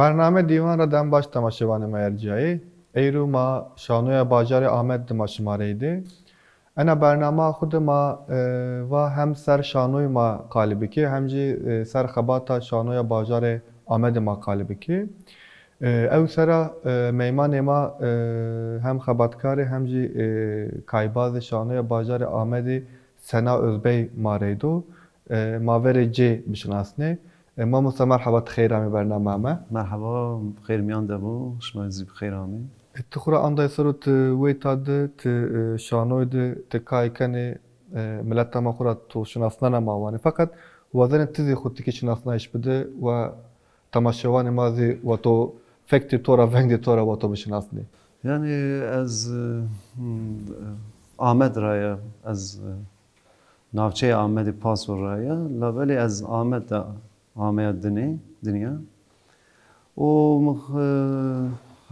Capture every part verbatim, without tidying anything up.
Bername Dîwan ra dem baş temaşevanê ma ercîyayê. Eyro ma şanoya bajarê Amed dima şima reyde. Ena bernama xwu de ma, e, va hem ser şanoyê ma qalî bikê, hem jî, e, ser xebata şanoya bajarê Amedê ma qalî bikê. E, ew sera, e, meymanê ma, e, hem xebatkar ê hem jî, e, kaybazê şanoya bajarê Amedê Sena Ozbey ma reydo. E, ma verê cê bişinasnê. E, mamosta merheba, ti xeyr amê bernama me. Merheba, xeyr mîyan de bo, şima zî bi xeyr amê. E, ti xwu ra anday ser û ti weyta de, ti, e, şanoy de, ti kay kenê, e, mileta ma xwu ra to şinasnena ma wanê. Feqet wazenê ti zî xwu tikê şinasnayiş bide we temaşevanê ma zî wa to fektê to ra, vengdê to ra wa to bişinasnê. Yanî ez, e, hmm, Amed ra ya, ez, e, navçeya Amedê Paso ra ya, labelê ez Amed de ameya dinê, dinya. Û mi, e,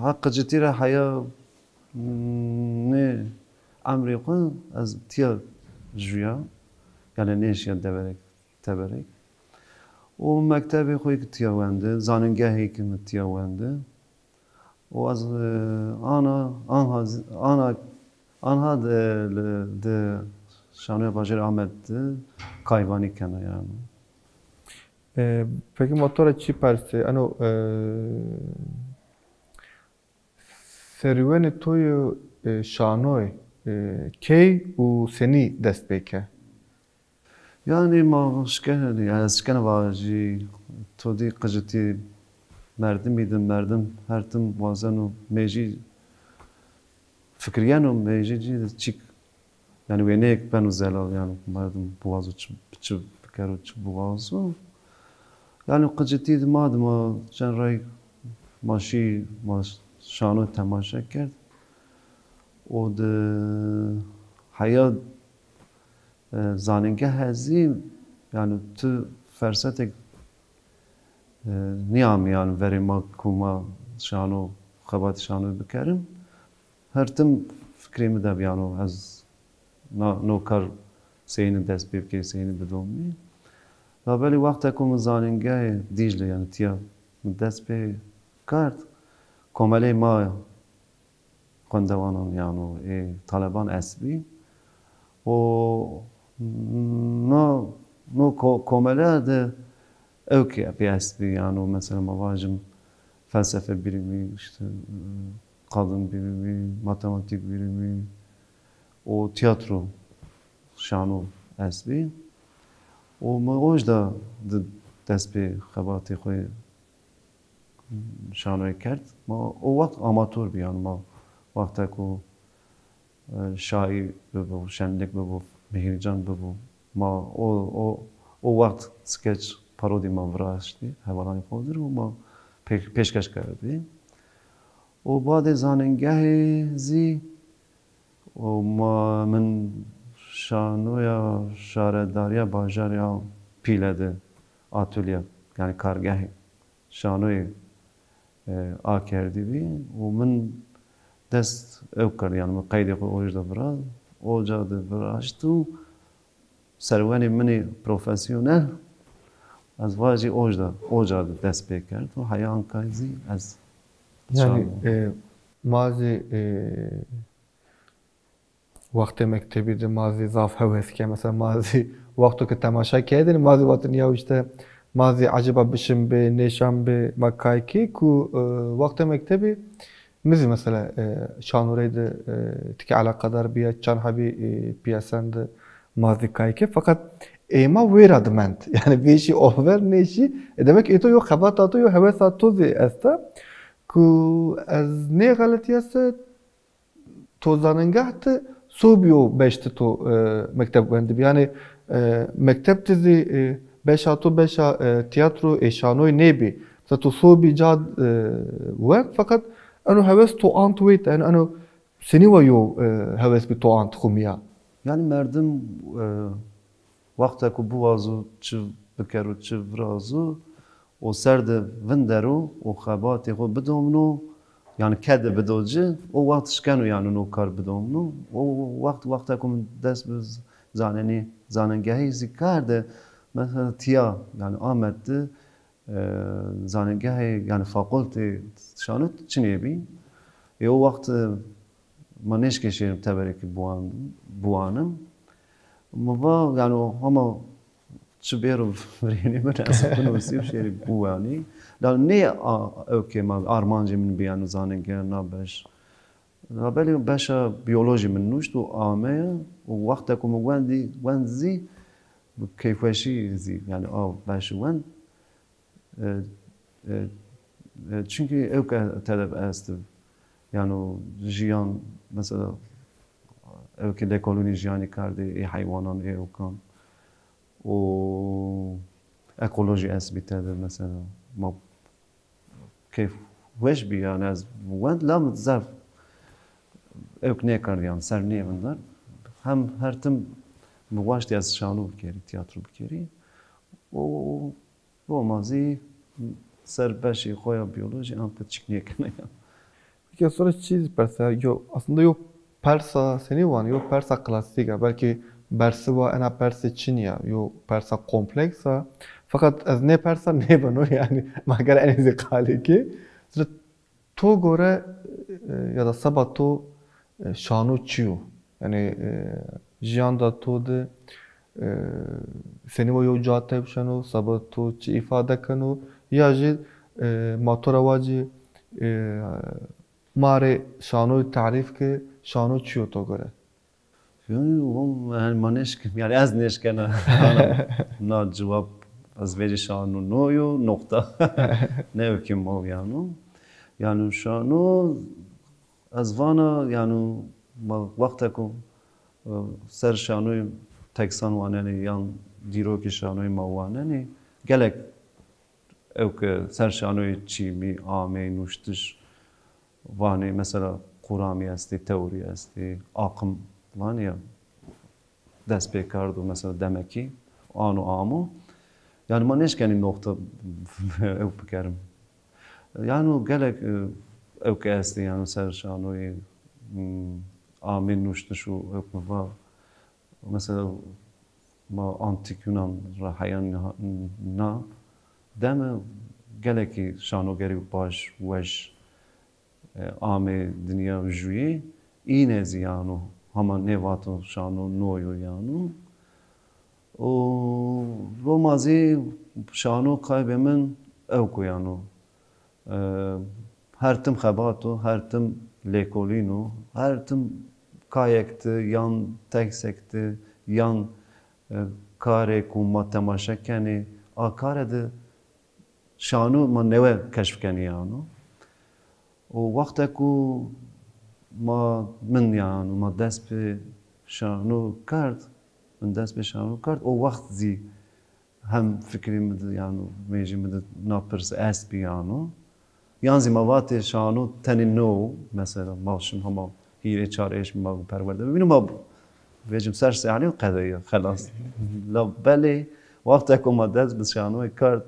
ha qicitî ra heya, hmm, nê emrê xwu ez tiya jûya, yanî nêşiya deverek, teberek. Û mektebê xwu yê ki tiya wende, zanîngehê ki mi tiya wende. Û ez, e, ana, anha, ana, anha de, de şanoya bajarê Amed de kayvanî kena yanî. E, peki ma to ra çi persê? Eno, e, serüwenê to yo, e, şanoy, e, key û senî dest pê ke? Yanî ma şikene, yanî ez şikene vajî, to dî qicitî merdimî de, merdim her tim wazeno, mejî fikrîyeno, mejî cî de çîk, yanî wêneyêk beno zelal, yanî merdim biwazo çi, çi bikero, çi biwazo. Yanî qicitî de ma, de ma çend rey ma şî, ma şano temaşe kerd. O de heya, e, zanîngehe zî, yanî tu fersetek, e, nîyamî, yanî verê ma ku ma şano, xebatê şano bikerim. Her tim fikrê mi de bî, yanî ez na, no kar seyînî dest pê bikê, seyînî bidomî. Labelê wexta ku mi zanîngehê Dîcle, yanî tiya mi dest pê kerd, komeleyê ma xwendewanan, yano ê taleban estbî. Û no, no ko-, komele de ewkî epey estbî, yano mesela ma vajim felsefe birîmî, işte, kadın birîmî, matematik birîmî û tiyatro şano estbî. Û mi ojda di dest pê xebatê xo yê şanoyê kerd. Ma o wext amator bî, yanî ma wexta ku, e, şayî bibo, şenlik bibo, mihircan bibo, ma o, o, o wext skeç, parodî ma viraştî hevalanê xo dir û ma pê-, pêşkeş kerdbî. Û badê zanîngehê zî û ma, min şanoya şaredarîya bajarê a Pîle de atolye, yanî kargehê şanoyê, e, akerdî bî û min dest ew kerd, yanî min qeydê xo ojda viraz, oca de viraşt û serwenê min ê profesyonel, ez vajî ojda, oca de dest pê kerd û heya ankay zî ez... Yanî, şano, e, ma zî, e, wextê mektebî de ma zî zaf hewes ke. Mesela ma zî wexto ke temaşa kerdêne, ma zî vatêne ya işte, ma zî eceba bişin bê, nêşan bê, ma kay kê ku, e, wextê mektebî mi zî mesela, e, şanorey de, e, tikê eleqedar bîya, çend hebî, e, pîyesen de ma zî kay kê. Feqet ê ma wêra de mend. Yanî vêşî over nêşî. E, demek ê to yo xebata to, yo hewesa to zî esta. Ku ez nêxeletîyese, to zanîngeh de sobî yo beş de to, e, mekteb wendibî. Yanî, e, mekteb de zî, e, beşa to beşa, e, tîyatro ê şanoyî nêbî. Mesela to sobî ca, e, wend, feqet eno hewes to ant weyt, eno, eno senî wa yo, e, hewes bî to ant xwu mîya? Yanî merdim, e, wexta ku biwazo çi bikero, çi virazo, o ser de vindero, o xebatê xo bidomno, yanî kede bido ci, o wext şikeno yanî no kar bidomno. O wext, wexta ku min dest bi zanenî, zanengehî zî kerde, mesela tiya, yanî Amed de, E, zanîngehê, yanî fakultê şano çinê bî. Ê o wext, e, ma nêşkê şêrim teberê ke biwan-, biwanim. Mi va, yanî, hema çi bêro virênê min, ez binusî û şêrî biwanî. La nê a-, ewkê ma, armancê min bî, yanî zanîngeh, na beş. Labelê beşa biyolojî min nuşt û ameya û wextê ku min wendî, wend zî bi keyfweşî zî, yanî a beşî wend, e, e, e, çunkî ewk tede bi est bi. Yanî jiyan, mesela, ewkê lêkolînê jiyanî kerdê, ê heywanan, ê ewkan. Û ekolojî est bî tede, mesela. Ma keyfweş bî, yanî ez wend, la mi zaf ewk nêkerd, yanî ser nêvindar. Hem her tim mi waştî ez şano bikerî, tîyatro bikerî. Û Roma zî ser beşê xo ya biyolojî anqe çik nêkena ya. Peki, sonra çî zî persa, yo, aslında yo persa senî van, yo persa klasîk a. Belkî bersiva ena persê çin ya, yo persa kompleks a. Fakat ez nê persa nêbeno, yanî ma gere enê zî qalî kî. Mesela to gore, e, ya da seba to, e, şano çi yo? Yanî, e, jiyan da to de, e, senî wa yo ca tepşeno, seba to çi îfade keno? Ya jî, e, ma to ra vacî, e, ma rê şanoyî tarîf ke, şano çi yo to gore? Yanî, o, yanî, ma nêşkin, yanî ez nêşkena na cewab, ez vecî şano no yo, noqta. Ne ewkî ma yano. Yanî şano, ez vana, yanî, ma wextê ku, e, ser şanoyê teksan wanenê yan dîrokê şanoyê ma wanenê, gelek ewk ser şanoyê çîmî, ameyî, nuştiş, vanê, mesela, quramî estê, tewrî estê, aqim, vanê ya, dest pê kerdo, mesela, demekî ano amo. Yanî ma nêşkenî noqte ewk bikerim. Yanî gelek, e, ewk estê, yanî ser şanoyê, hmm, amê nuştiş û ewk mi va. Mesela, ma Antîk Yunan ra heya na, na deme gelekî şanogerî baş, weş, e, amê dinya juyê, îne zî yano, hama nêvato şano no yo yano. Û Roma zî şano kaybê min ewk o yano. E, her tim xebat o, her tim lêkolîn o, her tim kayek de yan teksek de yan, e, karê ku ma temaşe kenê, a kare de şano ma newe keşf kenê yano. Û wexte ku ma, min yano, ma dest bi şano kerd, min dest bi şano kerd, o wext zî hem fikrê mi de, yano, mêjê mi de na pirs est bî yano. Yan zî ma vatê şano tenê no, mesela, ma şim hema hîrê çar êş ma perwerde bibîno, ma vecim ser sehnê qedeye, xelas. La belê, wexte ku ma dest bi şanoyê kerd,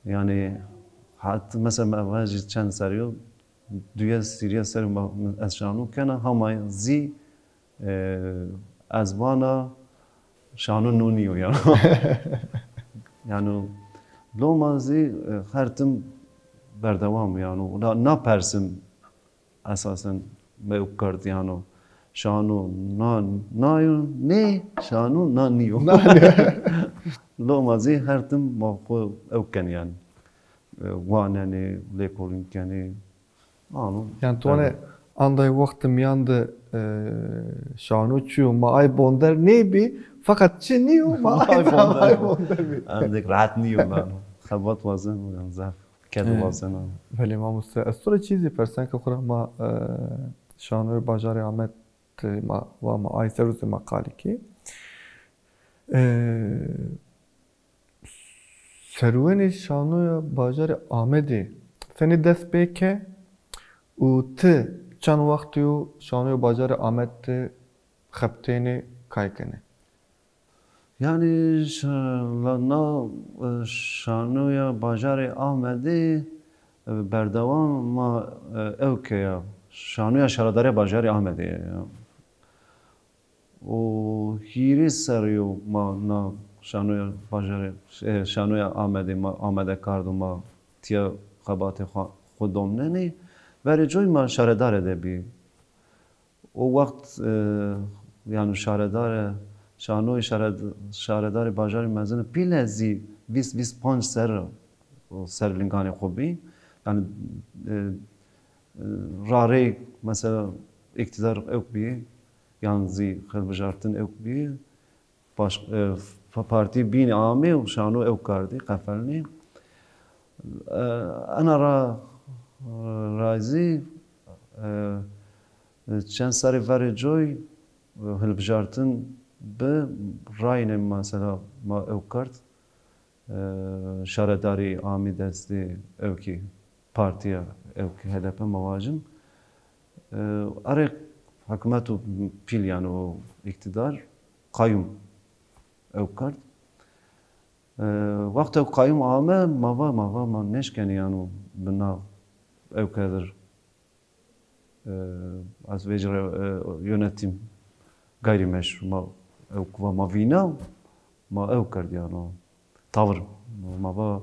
yanî, hat, mesela, ma vajî çend serrî yo, duye sîrye ser ma, ez şano kena, hama zî, e, ez vana şano no nîyo ya. Yanî, loma zî, e, her tim berdewam, yanî, na, na persim esasen mewk kerd, yanî, şano na, na yo, nê, şano na nîyo. Na nîyo. Loma zî her tim ma xo ewk kenê, yanî. E, wanenê, lêkolîn kenê. Ano. Yanî, to vanê, anday wextî mîyan de, e, şano çi yo, ma ay bonder nêbî, feqet çi nîyo, ma ay bonder bî. Endek rehet nîyo, ano. Xebat wazeno, yanî zaf ked wazeno. Belê, mamoste. Ez to ra çî zî persen ke xo ra ma, e, şanoyê bajarê Amed, e, ma, va ma ay ser o zî ma qalî kî. E, Serwenê şanoya bajarê Amedî senî dest pê ke û ti çend wextî yo şanoya bajarê Amed de xebitênê, kay kenê? Yanî, ş-, la na, e, şanoya bajarê Amedî, e, berdewam ma, e, ewke ya. Şanoya şaredarê bajarê Amedî ya. Û hîrê serrî yo ma na Şanoya bajarê, e, şanoya Amedê ma, Amede kardo ma tiya xebatê xo, xo domnenê. Verê coy ma şaredare de bî. O wext, e, yanî şaredare, şanoyê şared-, şaredarê bajarê mezin pîle zî vîst vîst panc serr o ser linganê xo bî. Yanî, e, e, rarey mesela îktîdar ewk bî, yan zî hilbijartin ewk bî. Baş-, e, pa-, partî bînî amê û şano ewk kardî, qefelnî. E, ena ra, ra zî, e, çend serrî verê coy, e, hilbijartin bi, rayîne mesela ma ewk kerd. E, şaredarî amî destê ewkî, partîya ewkî H D P ma vajim. E, erê hikûmet û pîl yanî o îktîdar qayûm ewk kerd. E, wexto qayûm ame, ma va, ma va, ma nêşkenî yanî bi na ewke dir, e, ez vêjî re, e, yönetim gayrimeşru, ma ewk va ma vîna, ma ewk kerd yanî. Tavir, ma va,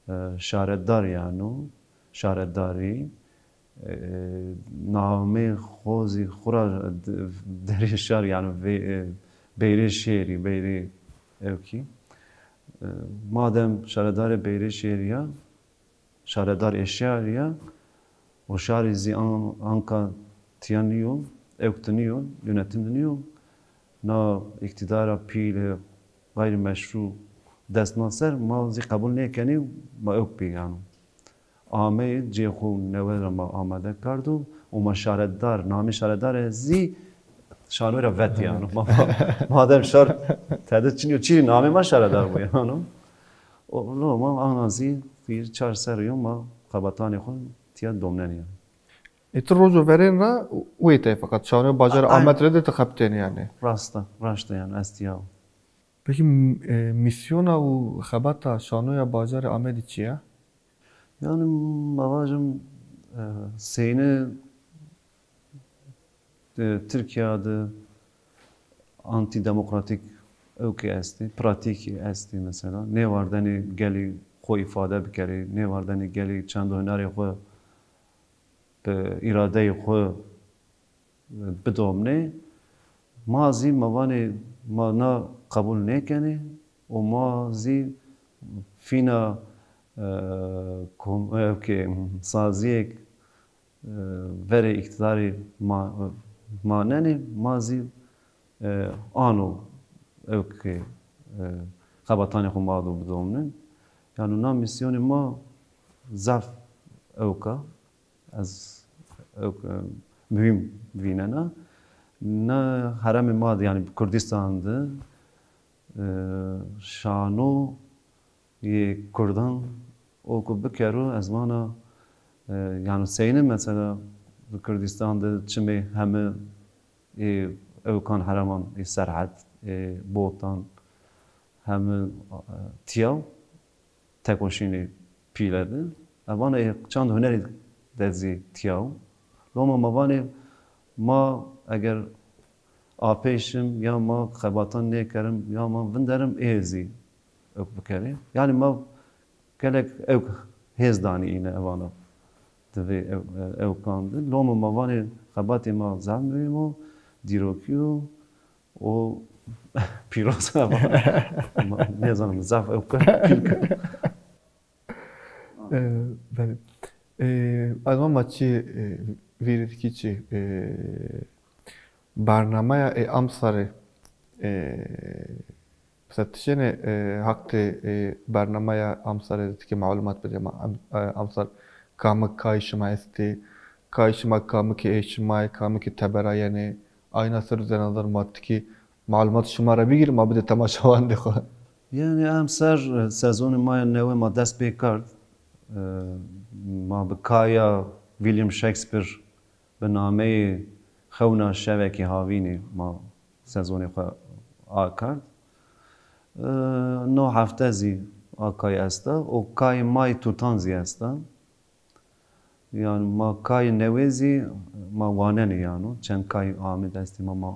e, şaredar yanî, şaredarî, e, namê xo zî xo ra de-, derê şar yanî vê-, e, beyrê şêrî, beyrê ewkî. E, madem şaredarê beyrê şêrî ya, şaredar ê şarî ya, o şarî zî an-, anka tiya nîyo, ewk di nîyo, yönetim di nîyo. Na îktîdara pîl ê gayrimeşru dest na ser, ma zî qebul nêkenî, ma ewk bî yanî. Ameyî cê xo newe ra ma amade kerdo û ma şaredar, namê şaredare zî şanoy ra vet yanî. Ma, madem şar tede çinî yo, çirî namê ma şaredar bo yanî. O, no, ma ana zî pîr çar serrî yo ma xebatanê xo tiya domnenê yanî. Ê ti rojo verên ra wê tey feqet şanoya bajarê Amed ra de ti xebitênê yanî. Rast a, raşt a yanî, ez tiya. Pekî, m-, e, mîsyona û xebata şanoya bajarê Amedî çi ya? Yanî, ma vajim, e, seyni, e, Tirkîya de antîdemokratîk ewkî estî, pratîkî estî mesela. Nêwardenî gelî xo îfade bikerî, nêwardenî gelî çend hunerê xo bi îradeyê xo bidomnê. Ma zî ma vanê ma na qebul nêkenê û ma zî fîna, e, kom-, e, ke-, sazîyêk, e, verê îktîdarî ma-, manenê, ma zî, e, ano ewkê, e, xebatanê xo ma do bidomnin. Yanî na mîsyonê ma zaf ewk a. Ez ewk, e, muhîm vînena. Na herêmê ma de, yanî Kurdistan de, e, şano yê kurdan o ku bikero, ez vana, e, yanî seyni mesela bi Kurdistan de çimê hemi ê ewkan herêman, ê Serhed, ê Botan, hemi, e, tiyaw. Tekoşînê pîle de. E, vana ê çand hunerî de zî tîyaw. Loma ma vanê ma eger apey şim ya ma xebatan nêkerim ya ma vinderim ê zî ewk bikerê. Yanî ma gelek ewk hêz danî îne evana di vê ew-, ewkan de. Loma ma vanê xebatê ma zaf muhîm o, dîrokî yo. O pîroz a. Ma nêzanim zaf ewk pîl kir. E, belê. E, ez ma çi, e, vîrî dikî çi, e, bernameya ê emserê, e, mesela ti şênê, e, haqtê, e, bernameya emserê de tikê malumat bidê ma, em-, e, emser kamik kayê şima estê, kayê şima kamikê ê şima yê, kamikê tebera yenê, ayna ser û zenazar ma tikê malumat şima ra bigîrî, ma bidê temaşewandê xo. Yanî emser, e, sezonê ma ya newe ma dest pê kerd. E, ma bi kaya William Shakespeare bi nameyê Xewna Şevekî Havînî ma sezonê xo a kerd. E, no hefte zî a kay esta. O kayê ma yê tutan zî esta. Yanî ma kayê newê zî ma wanenê yanî. Çend kay amê destê ma, ma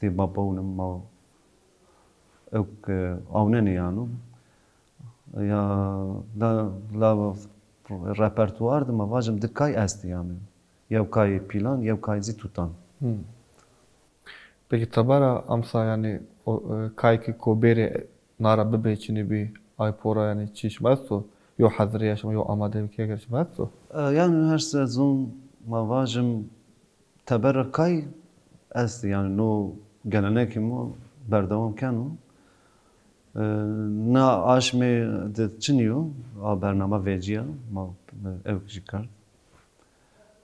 tê ma bewnim, ma Ewk, e, awnenê yano. Ya la, la repertuar de ma vajim di kay estî yano. Yew kayê pîlan, yew kay zî tutan. Hmm. Peki tebera amsa yani o, e, kay ki ko bêrê nara bibê çinî bî, ay pora yani çi şima esto? Yo hazirîya şima, yo amadebîya şima esto? E, yani her sezon ma vajim tebera kay estî, yani no gelenekê ma berdewam keno. E, na aşmê de çinî yo, a bernama vecîya, ma ewk jî kerd.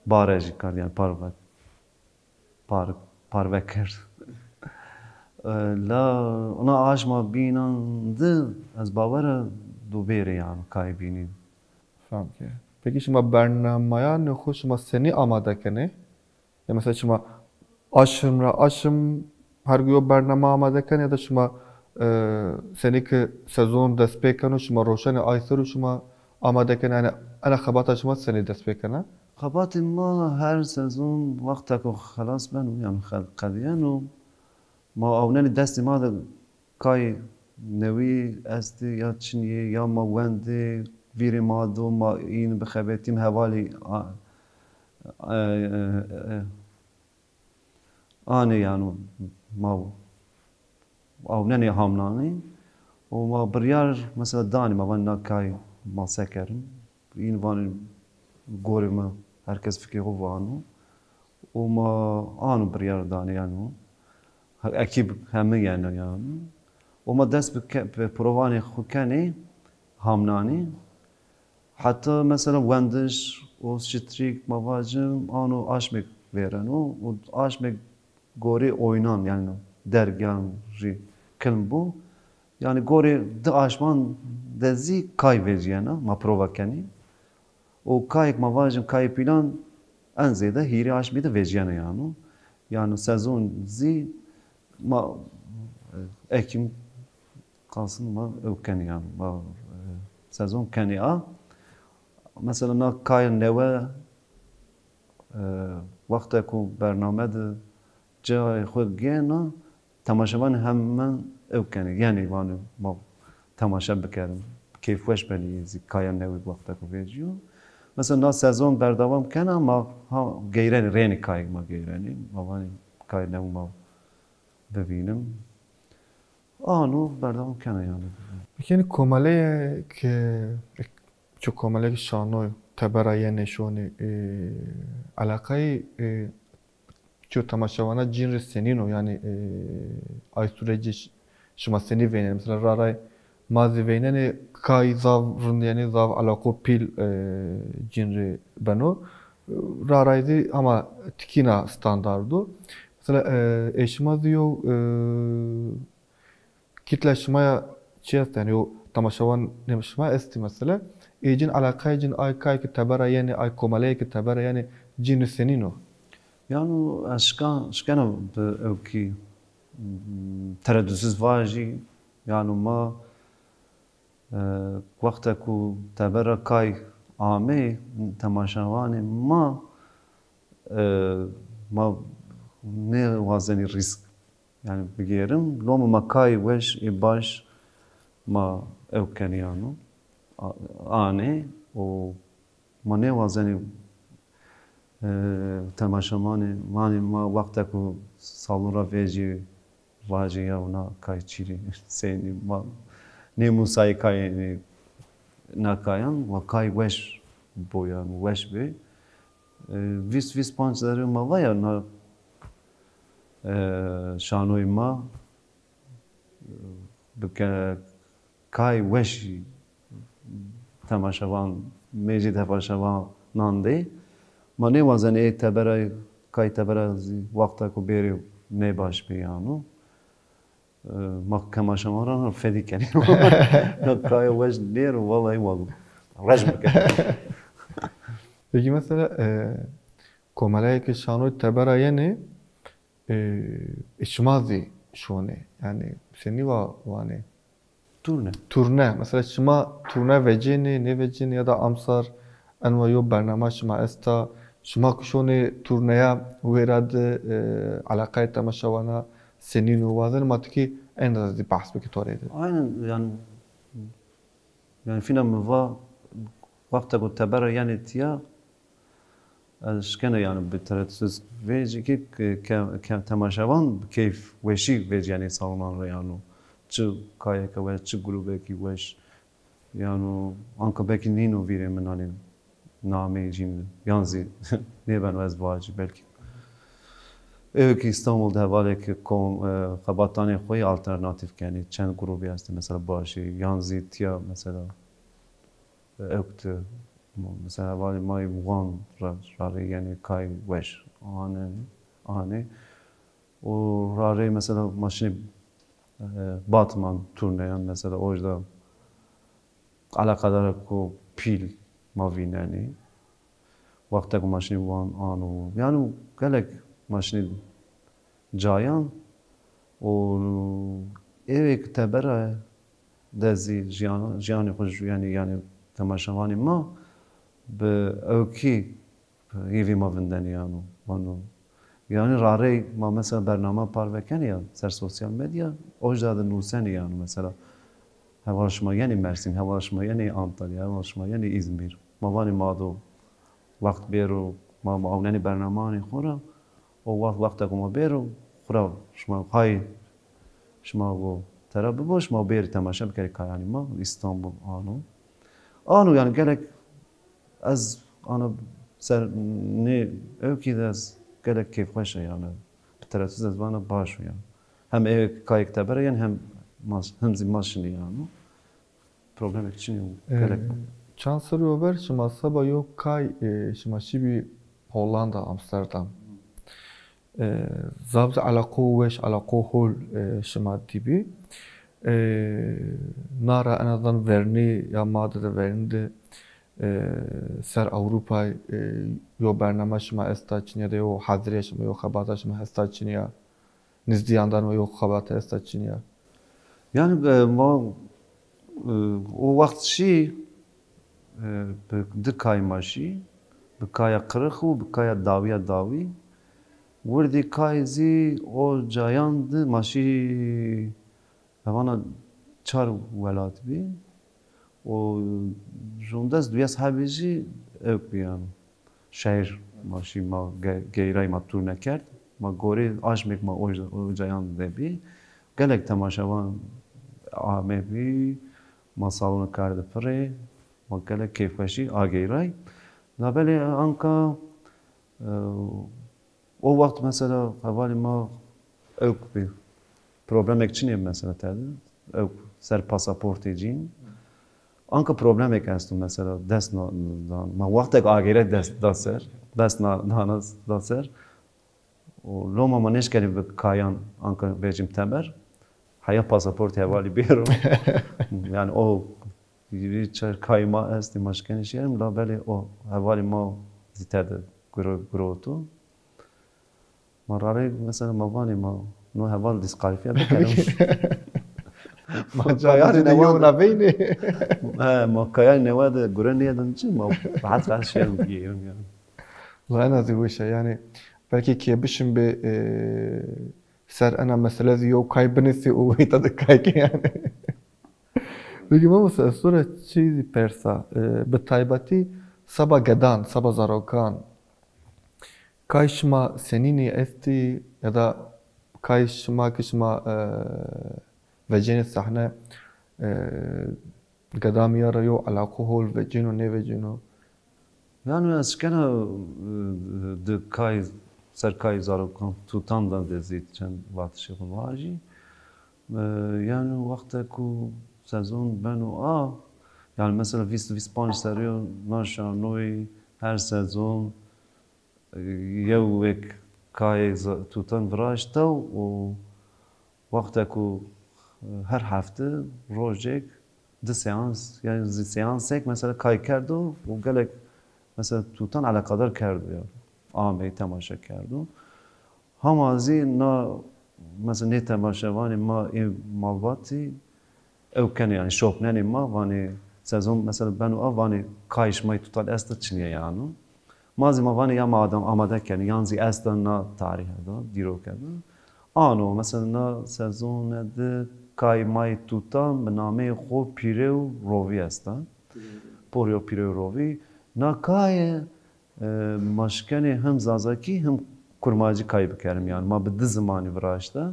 Bare jî kerd, yani parve, par, parve kerd. E, la ona aşma bînan di, ez bawera do bêrê yani kay bînî. Fam ke. Peki şima bernameyanê xo şima senî amade kenê? Ya mesela şima aşm ra aşm her gün yo bername amade kenê ya da şima, e, senî ki sezon dest pê keno şima roşenê ay ser û şima amade kenê, yani ena xebata şima senî dest pê kena? Xebatê ma her sezon wexteko xelas beno, yani qedîyeno. Ma awnenê destê ma de kay newî estê ya çinî yê, ya ma wendê, vîrê ma do, ma în bixebetîm, hevalî a, e, e, e, anê, yano ma awnenê hamnanê û ma biryar mesela danê, ma vanê na kay ma se kerim. În vanê gorê mi, her kes fikê xo vano û ma ano biryar danê yano. Ekîb heme yeno yano. Û ma dest bi ke-, bi provanê xo kenê hamnanê. Heta mesela wendiş û şitrîk ma vacim ano aşmêk vêreno û aşmêk gorê oynan, yani dergîyan rî kilm bo. Yani gorê di aşman de zî kay vecîyena, ma prova kenî. Û kayêk ma vajin kayê pîlan en zêde hîrê aşmî de vecîyena yano. Yano sezon zî ma, e, Ekîm, Kasım ma ew kenî yano. Ma, e, sezon kenî a. Mesela na kayê newe, e, wextê ku bername de cayê xo gêna, temaşevanê hemen ew kenê. Yenê vanê ma temaşe bikerin. Keyfweş benê yê zî kaya newî wextê ku vecîyo. Mesela na sezon berdewam kena, ma ha geyrenê, rênê kayê ma geyrenê. Ma vanê kayê newî ma bivînim. Ano berdewam kena yani. Peki yani komeleyê ke, çi komeleyê ke şanoy tebera yenê şonê, e, eleqayê, e, çi temaşevana cîn rê senîn o? Yani, e, ay surecê ş-, şima senî veynenê? Mesela raray ma zî veynenê kay zaf rind, yani zaf eleqo pîl, e, cîn rê beno. Raray zî ama tikîna standard o. Mesela, e, ê şima zî yo, e, kîtla şima ya çi est, yani yo temaşevanê şima estî mesela. Ê cîn eleqayê cîn ay kay ki tebera yenê, ay komeleyê ki tebera yenê cîn rê senîn o? Yano ez şika-, şikena bi ewkî, mm, teredusiz vajî, yano ma E, wexte ku tebera kay amey, temaşevanê ma, e, ma nêwazenî rîsk, yani bigêrim. Loma ma kay weş ê baş ma ew kenî yano, a-, anê û ma nêwazenî, e, temaşevanê, vanê ma wexte ku salon ra vecî vacî ya na kay çîrî senî ma nêmusayî kayê nê, na kayan wa kay weş bo yan, weş bê. E, vîst, vîst panc zerrê ma va ya na, e, şanoyê ma, e, bike kay weşî temaşevan, mecî temaşevanan de. Ma nêwazenê ê tebera, kay tebera zî wexta ku bêrê nêbaş bê yano. E, ma temaşevan ra fedî kenî. Kaya weş nêro, vallahi wa rejm bikerî. Peki mesela, e, komeleyê ke şanoy tebera yenê, e, ê şima zî şonê. Yani senî wa vanê? Turne. Turne. Mesela şima turne vecênê, nêvecênê ya da amsar enwa yo bernama şima esta? Şima ku şonê turneya wêra de, e, eleqayê temaşevana senîn o? Wazenê ma tikî Êndî zî behs bikî to rê de. Aynen, yani yani fîna mi va, wexteko tebera yenê tîya, ez şikene yani bi tereddütsüz vêcî ki ke, ke, temaşevan bi keyf weşî vêcîyenê salonan ra yani. Çi kayeke weş, çi grubekî weş. Yani anka belkî nîno vîrê min, hani nameyê cîn yan zî nêbeno ez vacî belkî. Ewk Îstanbul de hevalêk kom, e, xebatanê xo yê alternatîf kenê. Çend grubî estê mesela başî yan zî tîya mesela, e, ewk de mesela hevalê ma yê Wan ra, ra rê yenê kay weş anenê, anê. Û ra rê mesela ma şinê, e, Batman turneyan mesela ojda eleqedareko pîl ma vînenê. Wexteko ma şinê Wan ano. Yanî gelek ma şinê cayan û êwê ki tebera de zî jiyana, jiyanê xo jûyenê, yanî temaşevanê ma bi ewkî hêvî ma vindenê yano. Vano. Yanî rarey ma mesela bernama parve kenê ya ser sosyal medya, ojda de nusenê yano mesela. Heval şima yenê Mersîn, heval şima yenê Antalya, heval şima yenê Îzmîr. Ma vanê ma do wext bêro, ma, ma awnenê bernamanê xo ra. O wext, wexteko ma bêro, xo ra şima hay şima go tera bibo, şima bêrê temaşe bikerê kayanê ma, Îstanbul ano. Ano yanî gelek ez ana ser nê ewkî de ez gelek keyfxweş a yanî. Bi tereddüt ez vana baş o yanî. Hem ê kayêk tebera yenê hem ma, hem zî ma şinê yanî. Problemek çinê û gelek. Çand serrî yo ver şima seba yo kay, e, şima şîbî Hollanda, Amsterdam. E, zaf zî elaqo weş, elaqo hol, e, şima dîbî. E, na ra en azından vernî ya ma de, de vernî de, e, ser Ewropayê, e, yo bername şima esta çinî ya de yo hazirîya şima, yo xebata şima esta çinî ya? Nizdîyan de yo xebata esta çinî ya? Yanî, e, ma, e, o wext şî, e, bi di kay ma şî, bi kaya Qirix û bi kaya Dawîya Dawî. Wirdî kay zî o cayan di ma şî hevana çar welat bî. O jondes duyes hebî jî ewk bî yanî. Şehir ma şî ma ge-, geyray ma turne kerd. Ma gorê aşmêk ma o, o cayan de bî. Gelek temaşevan amebî. Ma salona kerde pirê. Ma gelek keyfweşî ageyray. Labelê anka, e, o wext mesela hevalê ma ewk bî. Problemek çinê mesela tede. Ewk ser pasaportê cîn. Anka problemek esto mesela dest na, na, ma wextek agêre dest da ser. Dest na, dana da ser. O loma ma nêşkenê bi kayan anka vecîm teber. Heya pasaportê hevalî bêro. Yanî o çar kay ma estê ma şkenê şêrîm, labelê o hevalê ma zî tede giro-, giroto. Ma rarê mesela ma vanê ma no heval dîskalîfîye bikerî. Ma kayanê newe de, he, ma kayanê newe de gure nêdin çi, ma rahat rahat şêrîm bigêrîm yanî. La ena zî weş a yanî. Belkî kê bişin bi, e, ser ena mesele zî yew kay binusî û weyta de kay ke yanî. Peki mamoste, ez to ra çî zî persa, e, bi taybetî seba gedan, seba zarokan. Kay şima senînî estî ya da kay şima ki şima, e, vecênê sehne, e, geda mîya ra yew elaqo hol vecîno, nêvecîno? Yanî ez şikena, e, di kay, ser kay zarokan tutan de zî çend vatişê xo vajî. E, yanî wexte ku sezon beno a, yanî mesela vîst, vîst panc serrî yo na şanoyî her sezon, e, yewek kayê za-, tutan viraşta û wexte ku, e, her hefte rojêk di seans, yanî zî seansêk mesela kay kerdo û gelek mesela tutan eleqedar kerdo ya. Ameyî temaşe kerdo. Hama zî na mesela nê temaşevanê ma ê malbatî ew kenê, yanî şopnenê ma, vanê sezon mesela beno a, vanê kay şima yê tutal esta çinî ya yanî. Ma zî ma vanê ya ma adam amade kenê, yan zî esta na tarîhe de, dîroke de. Ano, mesela na sezone de kay may tutan bi nameyê xo Pîrew Rovî esta. Poryo Pîrew Rovî. Na kaye e, ma şikenê him zazakî him kurmancî kay bikerim. Yani ma bi di zimanî viraşte.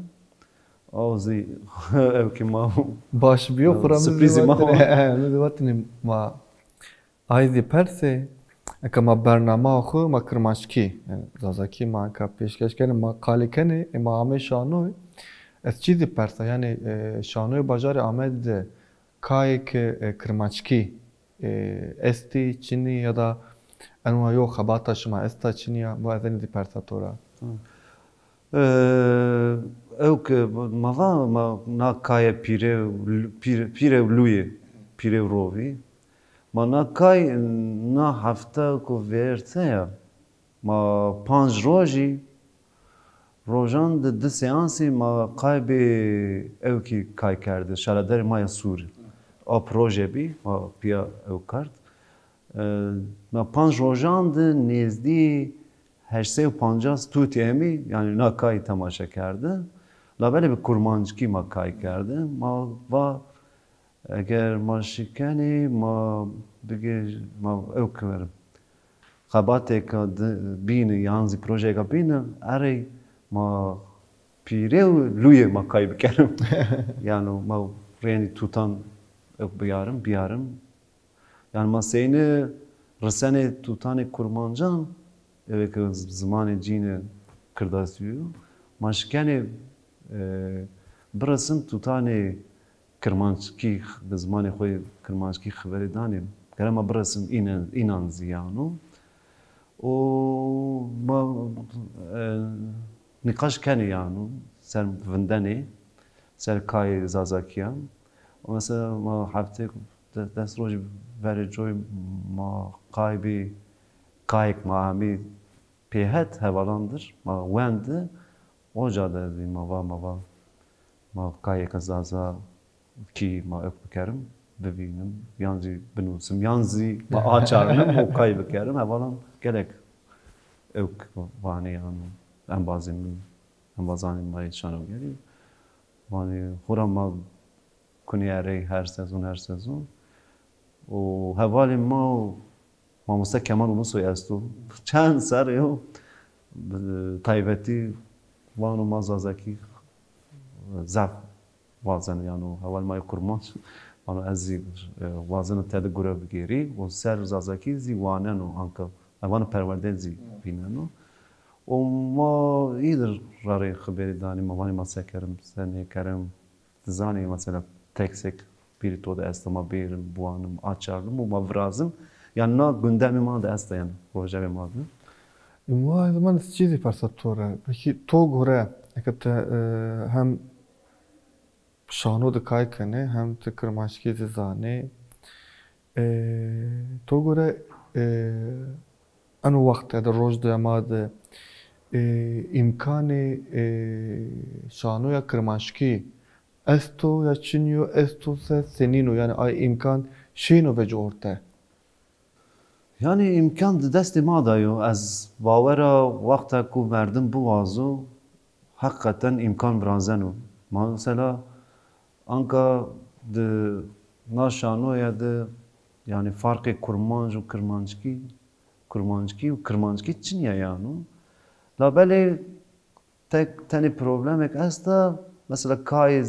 Aw zî ew ki ma Baş biyo, xura mi sürprizi ma zî vatine. He, mi zî vatine ma Ay zî persê, eke ma bernama xwu ma kirmanckî, yani zazakî ma eka pêşkeş kenê, ma qalî kenê, ê ma amê şanoy. Ez çî zî persa, yani e, şanoyê bajarê Amedî de kayê ke e, kirmanckî e, estî, çinî ya da enwa yo xebata şima esta, çinî ya, bu ez enî zî persa to ra. Ee, ew ke ma va ma na kaye pîrew, pîre, pîrew lûyê, pîrew rovî. Ma na kay na hefte ku vêrte ya, ma panc rojî, rojan de di seansî ma kaybê ew kî kay kerde, şaredarê ma ya Sûrî. A proje bî, ma piya ew kard. Ee, ma panc rojan de nêzdî heşt sey û pancas tutî emî, yani na kay temaşe kerde. Labelê bi kurmanckî ma kay kerde. Ma va eger ma şikenê ma bigê ma ew kiverim. Xebatêka di bîni yan zî projeyêka bîni erey ma pîrê û lûyê ma kay bikerim. Yani ma rênî tutan ew biyarim, biyarim. Yani ma seyni risenê tutanê kurmancan, eve ke zimanê cîne kirdasî yo, ma şikenê e, birisin tutanê kirmanckî, bi zimanê xo yê kirmanckî xiberê danê. Gere ma birisin îne, înan zî yano. Û ma e, nîqaş kenê yano, ser vindenê, ser kayê zazakîyan. Û mesela ma heftê de-, des rojî verê coy ma kaybî kayêk ma amî pêhet hevalan dir ma wendi, oca de zî ma va, ma va, ma kayêka zaza kî ma ewk bikerim, bivînim, yan zî binûsim, yan zî ma açarnim û kay bikerim. Hevalan gelek ewk vanê yan embazê min, embazanê ma yê şanogerî. Vanê xora ma kunî erey her sezon, her sezon. Û hevalê ma û mamoste Kemal Ulusoy esto. Çend serrî yo, bi taybetî vano ma zazakî zaf wazeno, yano heval ma yê kurmanc, vano ez zî e, wazeno tede gure bigêrî û ser zazakî zî waneno, anka vano perwerde zî vîneno. Û ma îdir rarê xiberî danî, ma vanî ma se kerim, se nêkerim. Ti zanî mesela teksêk pîrî to de esta, ma bêrim, biwanim, açarnim û ma virazim. Yanî na gundemê ma de esta, yanî rojevê ma de. Ê, ma ez, ma ez çî zî persa to ra. Pekî to gore, eke ti e, hem şano de kay kenê, hem ti kirmanckî zî zanê. E, to gore e, eno wexte de, roj de ma de e, îmkanê e, şanoya kirmanckî esto ya çinî yo, esto se senîn o? Yanî ay îmkan şîyeno vecî orte? Yanî îmkan di destê ma de yo. Ez bawer a wexta ku merdim biwazo, heqîqeten îmkan virazeno. Ma mesela anka di na şanoye de, yanî farqê kurmanc û kirmanckî, kurmanckî û kirmanckî çinî ya yano. Labelê tek tenê problemêk esta, mesela kayê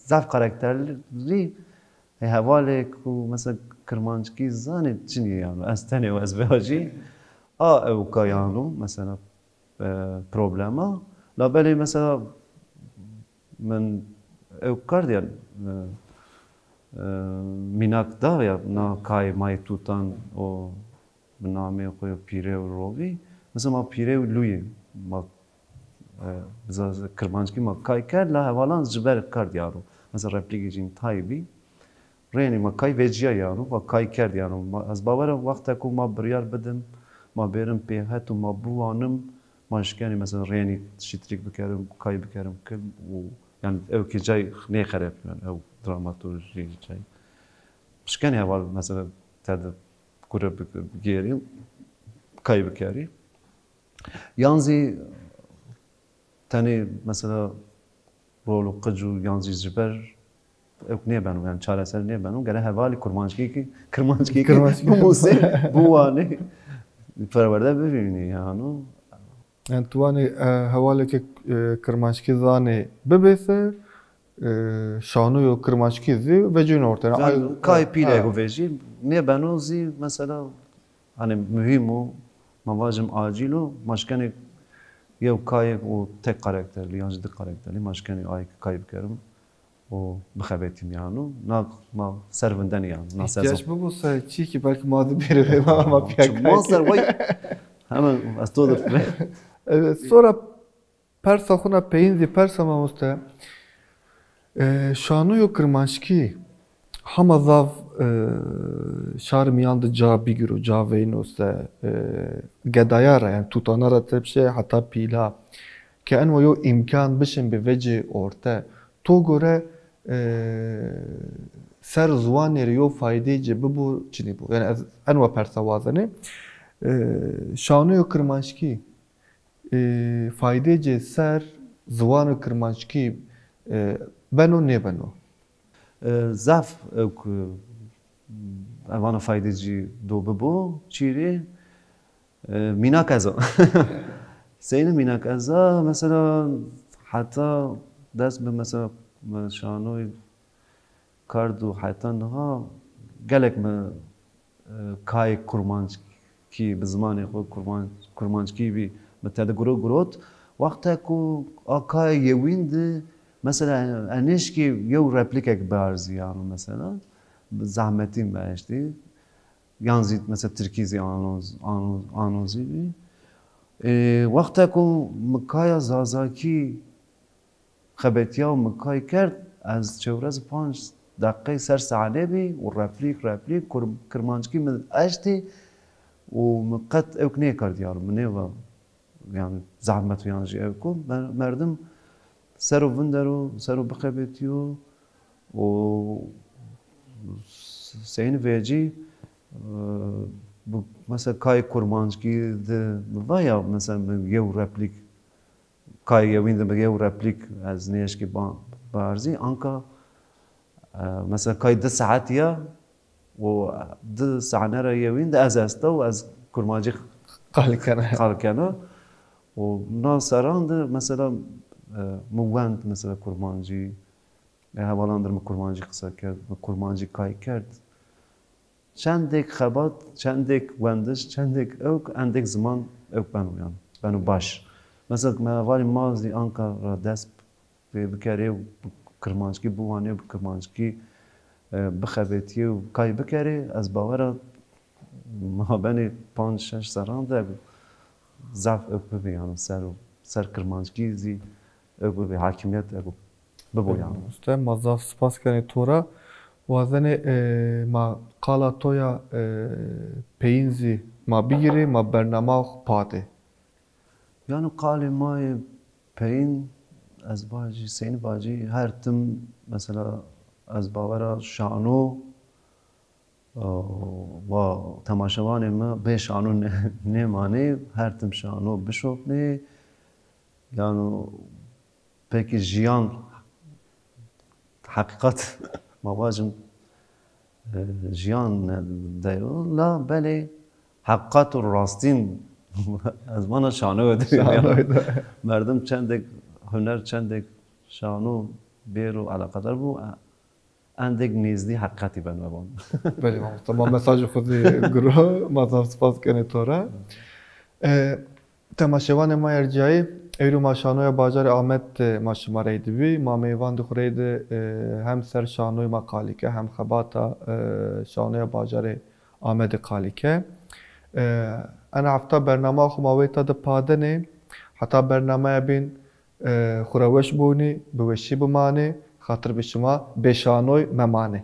zaf karakterlî, ê hevalê ku mesela kirmanckî zanê çinî yano. Ez tenê û ez vajî, a ewka yano, mesela e, problema. Labelê mesela min ew kard ya, e, e, mînak da ya na kayê ma yê tutan û bi nameyê xo yo pîrê û rovî. Mesela ma pîrê û lûyê ma e, bi za-, kirmanckî ma kay kerd, la hevalan ji ber kard yaro. Mesela replîkê cîn tay bî. Rênî ma kay vecîya yano, ma kay kerd yano. Ma, ez bawer a wexta ku ma biryar bidim, ma bêrim pêhet û ma biwanim, ma şikenî mesela rênî şîtrîk bikerim, kay bikerim, kim û yanî ew kî cay nêxerepîyan, ew dramaturjî cay. Şikenî heval mesela tede gure bik-, bigêrî, kay bikerî. Yan zî tenê mesela rol û qic û yan zî ji ber ewk nêbeno, yanî çareser nêbeno. Gere hevalî kurmanckî kî, kirmanckî kî Kirmanckî. Bimusê, biwanê, perwerde bivînî yano. Yanî tu wanî e, hevalê ke e, kirmanckî zanê bibêse, e, şanoyo kirmanckî zî vecîno orte. Yanî, ay, kay e, pîlê e, ku vejî, nêbeno zî mesela, hani muhîm o, ma vajim acîl o, ma şkenê yew kayê û tek karakterlî yan jî di karakterlî, ma şkenê ay kay bikerim û bixebetîm yano. Na ma ser vindenê yano. Na sezon. Îhtîyac bibo se çîkî belkî ma di bêrê ve ma, ma piya Çi ma ser vay hemen ez to de Evet, sonra persa xuna peyîn zî persa mamoste. E, şanoyo kirmanckî hama zaf e, şar mîyan de ca bigiro, ca veyno se e, gedaya ra, yanî tutana ra tepşe heta pîla. Ke enwa yo îmkan bişin bi vecî orte. To gore e, ser ziwanê rê yo faydê ci bibo çinî bo? Yanî ez enwa persa wazenê. E, şanoyo kirmanckî e, faydê ci ser ziwano kirmanckî e, beno nêbeno? E, zaf ewk, e, evana faydê ci do bibo, çîrê, e, mînak ez a. Seyni mînak ez a, mesela heta dest bi mesela şanoy kard û heta niha gelek mi e, kayê kurmanckî, bi zimanê xwe kurman-, kurmanckî bî, mi tede guro girot. Wexte ku a kayê yewîn de, mesela, e, nêşkî yew replîkek biarzî, yano mesela, zehmetî mi eştî. Yan zî, mesela, tirkî zî ano, ano, ano zî bî. E, wexte ku mi kaya zazakî xebetîya û mi kay kerd, ez çewres û panc deqey ser sehne bî û replîk, replîk, kur-, kirmanckî mi eştî û mi qet ewk nêkerd yano, mi nêva, yanî zehmet û yan jî ewk o. Mer-, merdim ser o vindero, ser o bixebetîyo û seyni vecî, e, bu, mesela kayê kurmanckî de mi va ya, mesela mi yew replîk kayê yewîn de mi yew replîk ez nêşkî ba-, biarzî. Anka, e, mesela kay di saet ya û di sehne ra yewîn de ez esta û ez kurmancî Qalî kena. Qal kena. Û na seran de mesela, e, mi wend mesela kurmancî, e, hevalan dir mi kurmancî qisa kerd, mi kurmancî kay kerd. Çendêk xebat, çendêk wendiş, çendêk ewk, endêk ziman ewk beno yan. Beno baş. Mesela, mi hevalî ma zî Ankara ra dest pê bikerê û bi kirmanckî biwanê û bi kirmanckî, e, bixebetîyê û kay bikerê, ez bawer a mabenê panc şeş serran de zaf ewk bibê, yanî ser, ser kirmanckî zî ewk bibê, hakimiyet ewk bibo yanî. Usta, ma zaf spas kenê to ra. Wazenê, e, ma qala to ya, e, peyîn zî ma bigîrê, ma bernama xo padê. Yanî qalê ma yê peyîn, ez vajî, seyni vajî, her tim mesela ez bawer a şano, e, wa temaşevanê mi bê şano nê-, nêmanê, her tim şano bişopnê. Yanî pekî jiyan heqîqat ma vajin, e, jiyan de yo, la belê heqîqat û rastîn ez vana şanoye de. Şanoye de. Merdim çendêk huner, çendêk şano bêro eleqedar bo, endêk nêzdî heqîqetî beno, ez vana. Belê mamosta, ma mesajê xo zî giro, ma zaf spas kenê to ra. E, Temaşevanê ma erciyayî, ewro ma şanoya bajarê Amed de ma şima reyde bî. Ma meyvan di xo reyde, e, hem ser şanoyê ma qalî ke, hem xebata, e, şanoya bajarê Amedê qalî ke. E, ena hefta bernama xo ma weyta de padenê. Heta bernameya bîn, e, xo ra weş bonî, bi weşî bimanê, xatir bi şima bêşanoy memanê.